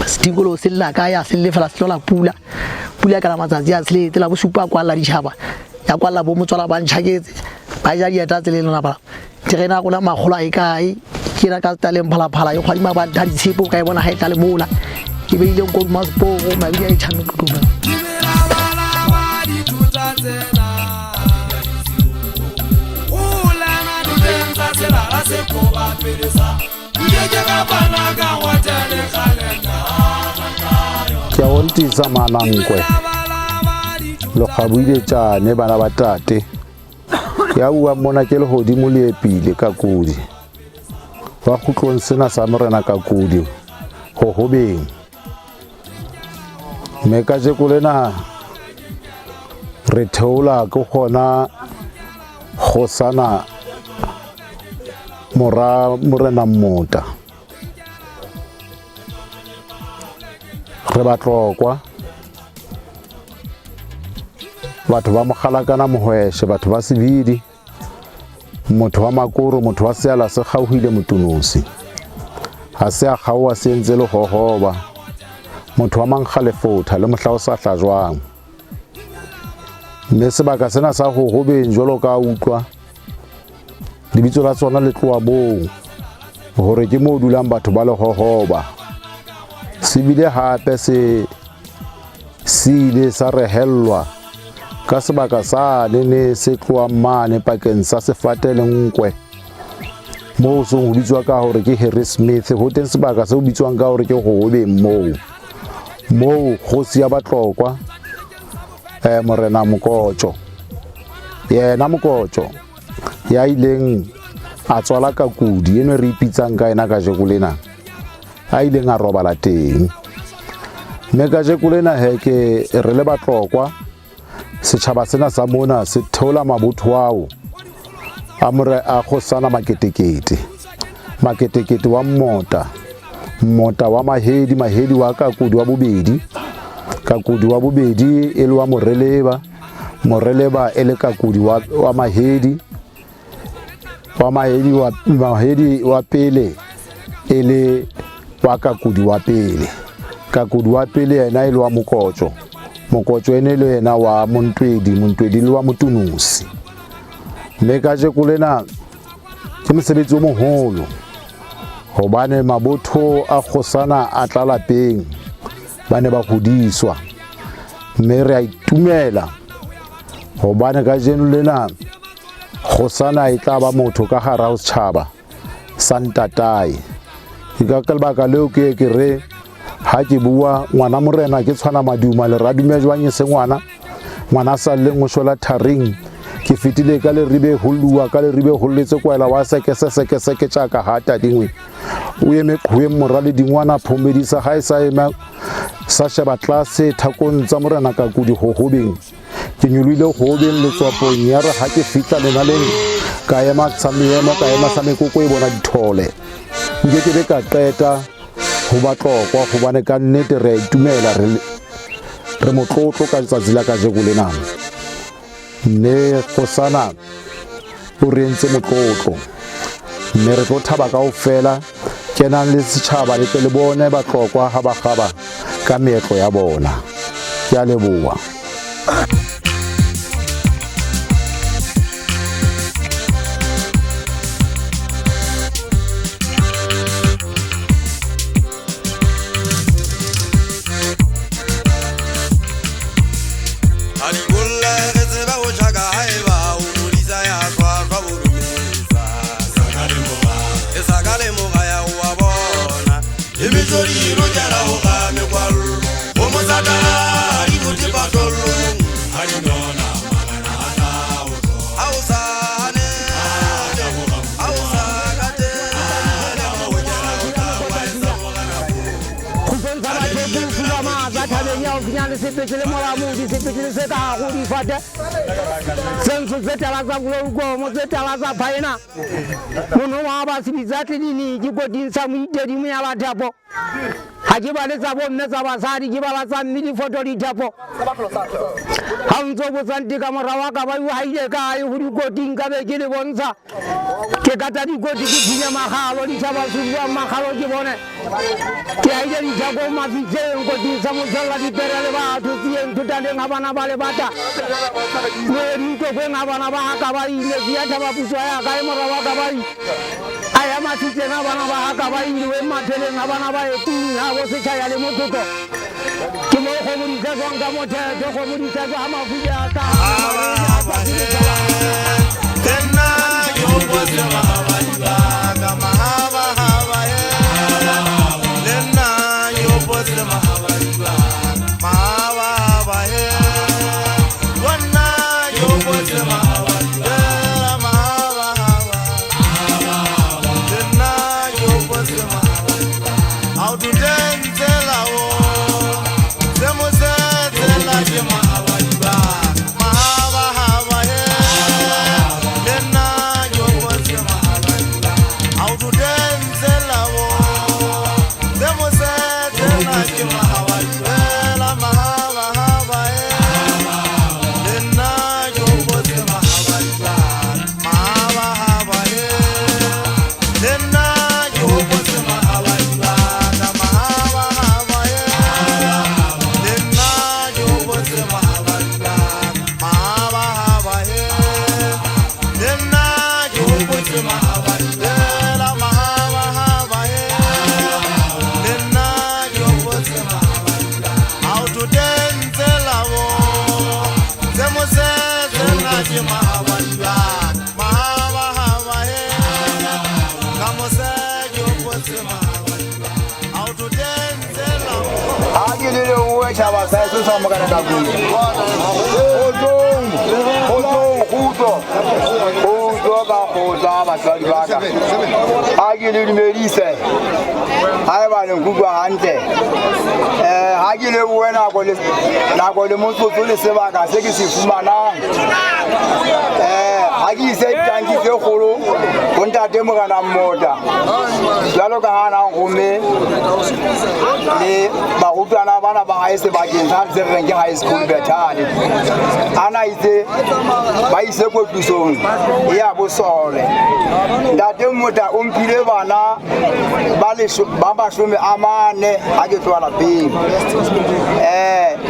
Setikolo se lla ka ya se le fela se tlola pula pula ka la matsatsi a tshelete la bosupa kwalla ditšhaba ya kwalla bo motswala ba ntšhaketse ba ja dieta tse le lona ba terena rona makgolo a e kae ke ra ka taleng phalaphala e kgwadima ba ntha ditshepo ka e bona ha e tla le mola ke beile nko masiporo mabidi a e tšhameko. Ke a ontisa manankwe lekgabuile tjane bana ba tate ya bua mona ke lehodimo le epile ka kodi wa kgutlong sena sa morena ka kodi ho hobeng mme kajeko lena re theola ke gona kgosana mora morena Mmota re batlokwa batho ba Mogalakana Mohweshe batho ba Sebidi motho wa Makoro motho wa seala se kgaohile motunosi ha se a kgaoha se entse le hohoba motho wa mankgalefotha le mohla o sa hlajwang mme sebaka sena sa ho hobeng jwalo ka utlwa lebitso la tsona le tloha moo hore ke moo dulang batho ba lehohoba se bile hape se ile sa rehellwa ka sebaka sane ne se tlohang mane pakeng sa sefate le nkwe moo seng ho bitswa ka hore ke Harry Smith ho teng sebaka se ho bitswang ka hore ke Hohobeng moo moo kgosi ya Batlokwa morena Mokotjo yena Mokotjo ya ileng a tswala Kakudi eno re ipitsang ka ena kajeko lena a ileng a robala teng mme kajeko lena he ke re le Batlokwa setjhaba sena sa mona se theola mabotho ao a more a kgosana Maketekete Maketekete wa Mmota Mmota wa Mahedi Mahedi wa Kakudi wa bobedi Kakudi wa bobedi e le wa Moreleba Moreleba e le Kakudi wa Mahedi wa Mahedi wa Mahedi wa pele e le wa Kakudi wa pele Kakudi wa pele yena e le wa Mokotjo Mokotjo ene le yena wa Montwedi Montwedi le wa Motunosi mme kajeko lena ke mosebetsi o moholo hobane mabotho a kgosana a tla lapeng ba ne ba hodiswa mme re a itumela hobane kajeno lena kgosana e tla ba motho ka hara ho setjhaba sa ntatae. Ke ka lebaka leo ke ke re ha ke bua ngwana morena ke tshwana maduma le radume jwang e se ngwana ngwana sa leng o shwela tharing ke fetile ka leribe holluwa ka leribe holletse kwaela wa seke se seke seke tjaka ha tadingwe o eme qhoweng mora le dingwana phomedisa ha e sa ema sa sheba tlase thakong tsa morena Kakudi hohobeng ke nyolohile hohobeng letswapong ya re ha ke fihla lenaleng ka ema sa meemo ka ema sa mekoko e bona dithole nke ke be ka qeta ho Batlokwa hobane ka nnete re a itumela re motlotlo ka letsatsi la kajeko lena mme kgosana o re entse motlotlo mme re tlo thaba kaofela kenang le setjhaba le tle le bone Batlokwa ha ba kgaba ka meetlo ya bona. Ke a leboha. Thank you. Matsa thabeng ya haufinyane sepetlele molamodi sepetlele se ka hare ho difate tse ntsho tse tala tsa gloukomo tse tala tsa phaena mono wa ba sebitsa tleliniki koting sa moitedi moyalathapo ga ke bale tsa bomme tsa basadi ke bala tsa mme difoto dithapo ga o ntse o botsang ka morago wa ka ba haile kae go dikoting ka be ke le bontsha ke kata dikoti ke thinya magalo ditšhaba se buang magalo ke bone ke aile dijako mafitleng koting sa motswella dipere le batho tsieng thotaneng ga bana ba le bata moeditokweng ga bana ba gaka ba ile ke ya thaba puso ya kae morago wa ka ba a ya mafitleng a bana ba gaka ba ile we matheleng a bana ba eting ga bo setšhaya le motlotlo ke mo kgomo di tlhatswang ka mothetho kgomo di tlhatswa ga mafudi a ka Ha ke le dumedise ha e ba le nkutlwa hantle ha ke lebohe nako le motsotso le sebaka se ke se fumanang ha ke ise ditanki tse kgolo ho ntate Morena Mmota jwalo ka ha nang homme le barutwana bana ba hae sebakeng sa se reng ke high school Bethane ana itse ba ise kwetlisong ya bosole. Ntate Mmota o mphile bana ba 40 ha ke tloha lapeng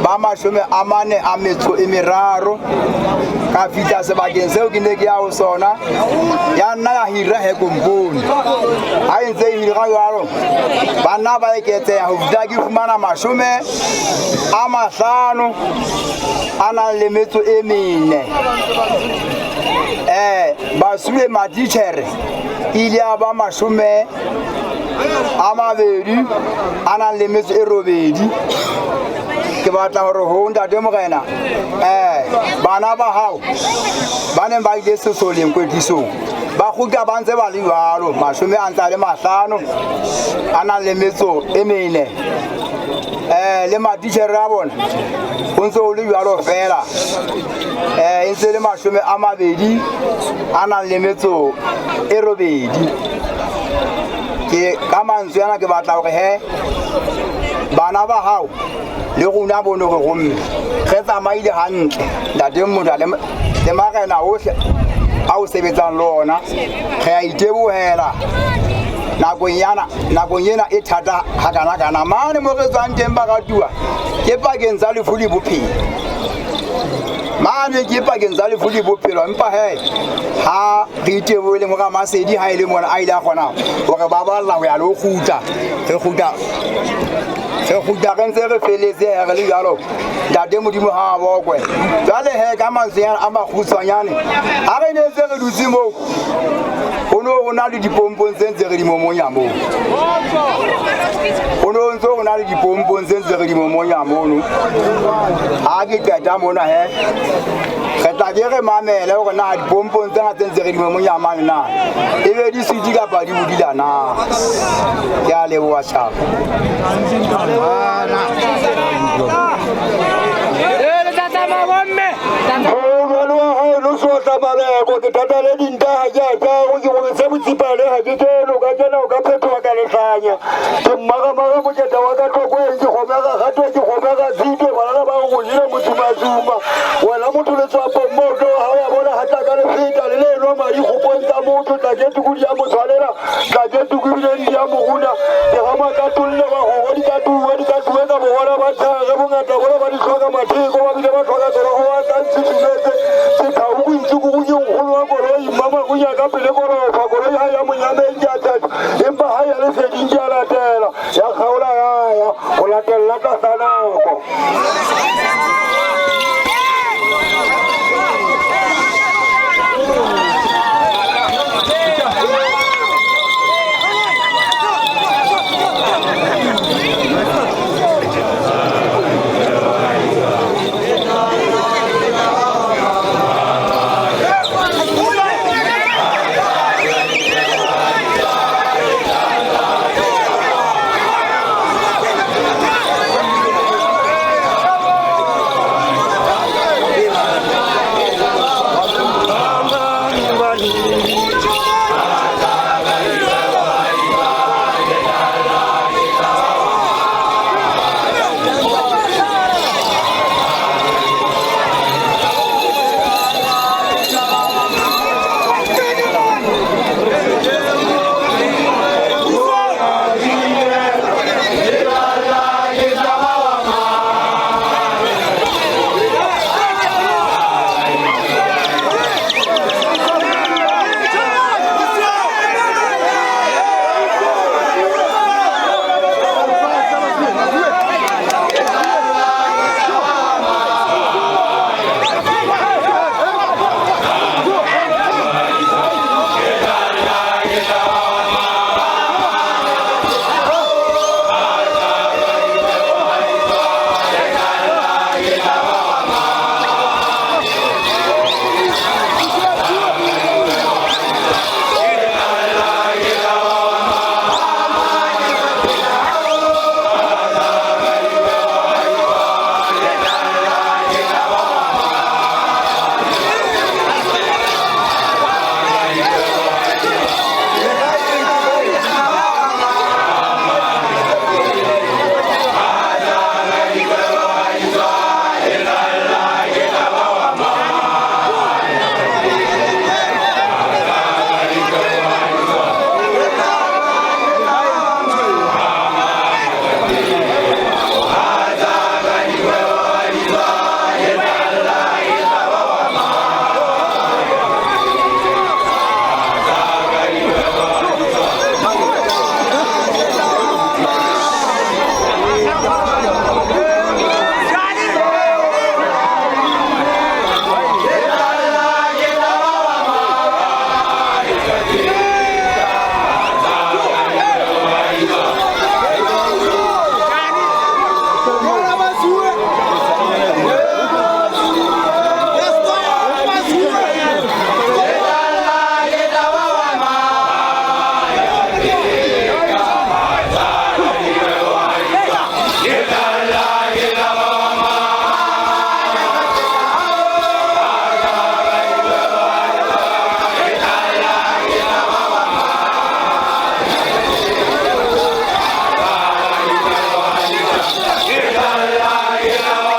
ba 43 ka fihla sebakeng seo ke ne ke ya ho sona ya nna ya hira he kompone ha e ntse e hira jwalo banna ba eketseha ho fihla ke fumana 50 a nang le metso e mene. Basule matitjhere ile a ba 20 a nang le metso e 8. Ke batla hore ho ntate Morena bana ba hao ba neng ba ile sesoleng kwetlisong ba kgutla ba ntse ba le jwalo 55 a nang le metso e mene le matitjhere a bona ho ntse ho le jwalo fela e ntse le 20 a nang le metso e 8. Ke ka mantswe ana ke batla hore he bana ba hao le rona bone hore romme re tsamaile hantle ntate Mmota le marena ohle a o sebetsang le ona re a itebohela nakong ena e thata hakanakana mane mo re tswang teng baratuwa ke pakeng tsa lefu le bophelo mane ke pakeng tsa lefu le bophelo empa he ha re itebohele mo Ramasedi ha ile mona a ile a kgona hore ba balla ho ya le ho kgutla re kgutla re ntse re feletse re le jwalo ntate Modimo ha a bokwe. Jwale he ka mantswe a makgutshwanyane ha re ne ntse re dutse moo ho no ho na le dipompong tse ntse re di momonya moo ho no ntse ho na le dipompong tse ntse re di momonya mono ha ke qeta mona he re tla ke re mamele hore na dipompong tsena tse ntse re di momonya mane na ebe di switi kapa di bodila na. Ke a leboha tjhaba. Moleko ke thata le dinta ha ke a tsa go ke go se botsipane ha ke keno ka tsena o ka phetoga ka lehlanya ke mmagammaga moketa wa ka tlhokweng ke gomega gatwe ke gomega tshitwe banana ba go jile motsumatsuma wena motho letswapong moo tlo ga o ya bona ga tla ka lefeta le le enwa madi kgopong tsa motho tla ke tuku di a mo tshwanela tla ke tuku ebileng di a moguna ke ga makatolle ba gogo di ka tuwe di ka tuwe ka bogona ba tlhage bongata bona ba di tlhoka matheko ba bile ba tlhoka tsona go ba tla ntshitsumetse sethau go itse ko go ke nkgolo wa koloi mmamakunya ka pele korofa koloi ga ya monyameng ke a tsatsa empa ga ya leseding ke a latela ya kgaola yaya go latelela tlasa nako. Yeah.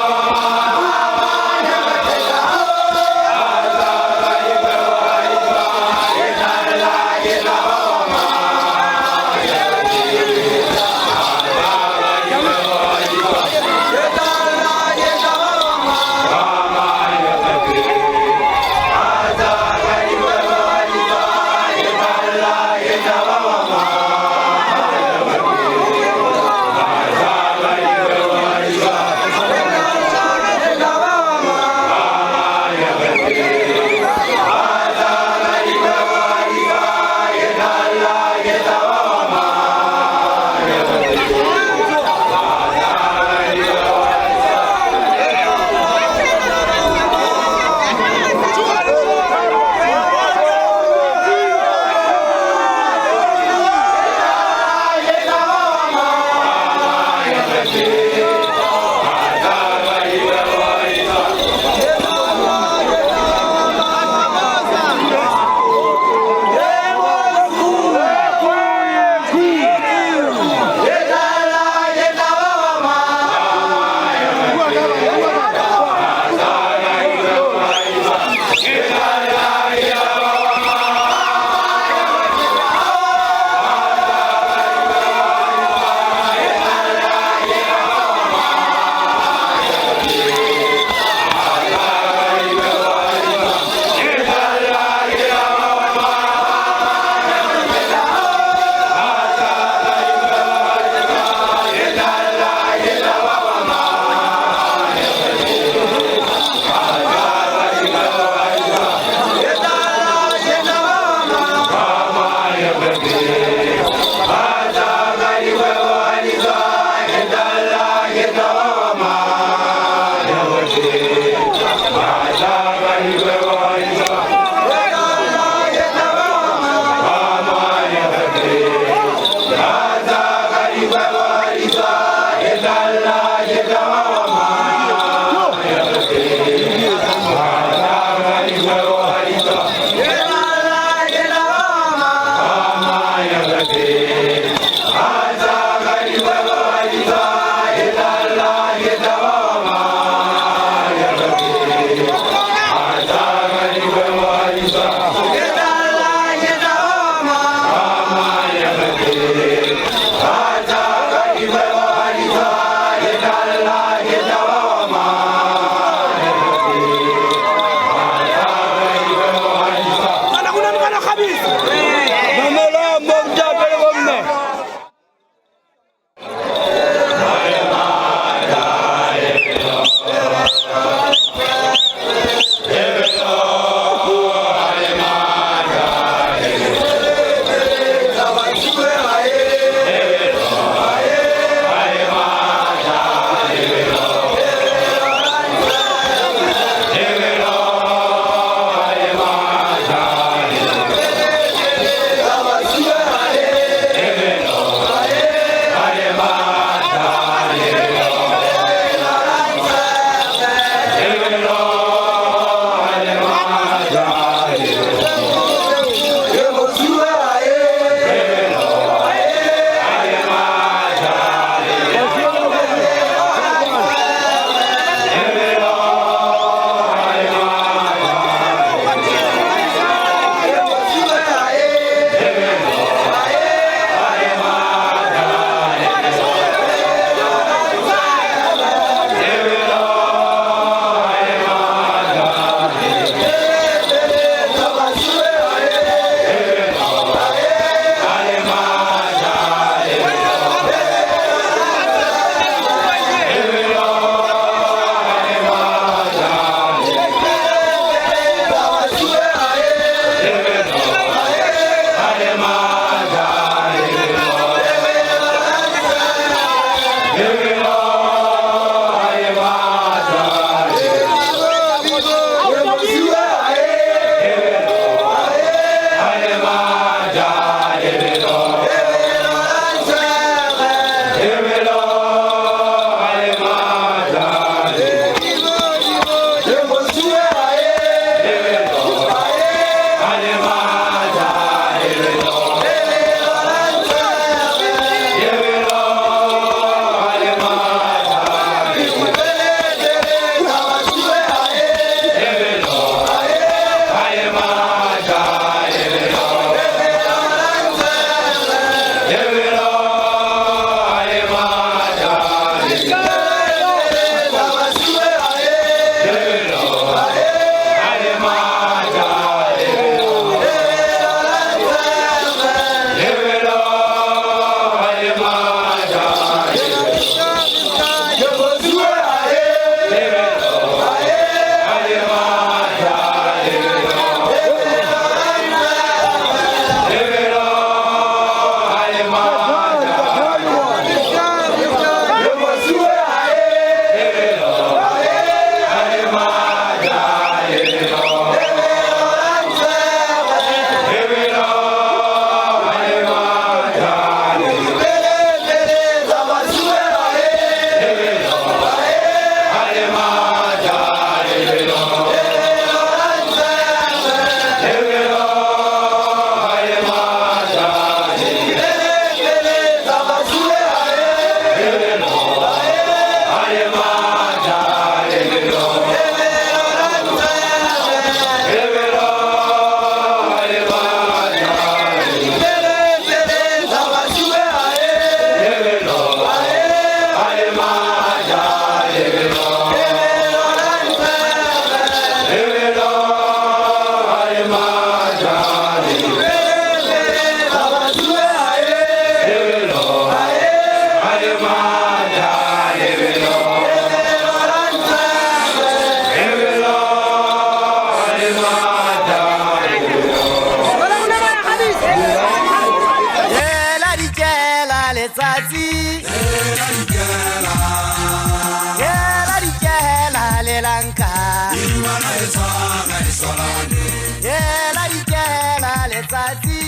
Letsatsi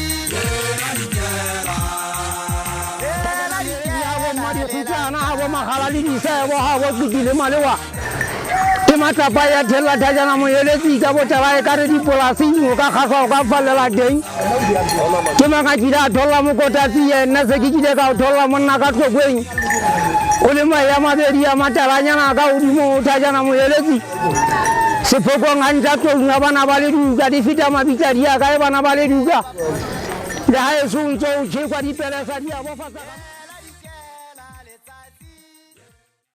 Mmadikgutsana ga bo magala le disebo ga bo qitile malewa ke matlapa ya thella thajana moeletsi ka botala e ka re dipolasing o ka kgatlha o ka fallela teng ke mang a kile a tholla mokotatsi ye nna se ke kile ka o tholla monna ka tlokweng o le mae a mabedi a matalanyana ka godimo o thajana moeletsi sephokong a ntša tloung a bana ba le duka di feta mabitla di ya kae bana ba le duka le ga eso ntse o tšhekwa dipelesa di a bofatsa.